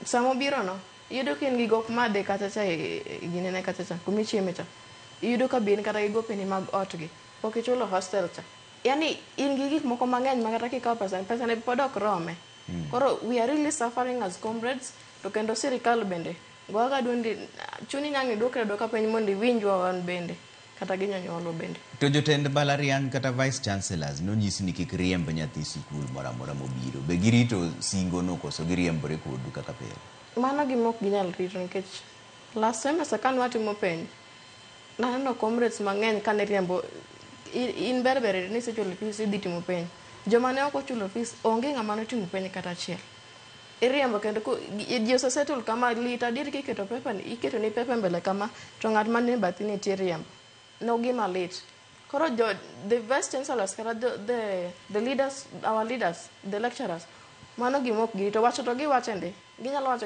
Sama obiro no, iyudo ka in gi gop madhi kacha cha e ginene kacha cha, kumichieme cha. Iyudo ka be in kata gi gopeni mag ot gi. Pok ichulo hostel cha. Yani in gi gik moko mang'eny ma kata kikawo pesa pesa ne pod ok rome. Koro we are really suffering as comrades to kendo sirikal bende goga duondi chuni nyang' idwokri aduoka piny mondo iwinjwa wan bende kata gi jonyuolwa bende. To jotend mbalariany kata vice chancellors nonyis ni kik riemb nyathi sikul moro amora mobiro. Be girito singo no koso giriembore kodu kaka pile? Mano gima ok ginyal rito nikech last semester kane watimo penj, naneno comrades mang'eny kane riembo in ber ber ni isechulo fees idhi timo penj. Joma ne ok ochulo fees onge ng'ama notimo penj kata achiel. Iriembo kendo ji ose settle kama lit adier kiketo paper ni iketo ni paper mbele kama to ng'at man e bathi nitie riembo. No gima lit. Koro jo the vice chancellors kata the leaders, our leaders, the lecturers, mano gima ok girito. Wacho to giwacho ndi. Ginyalo wacho.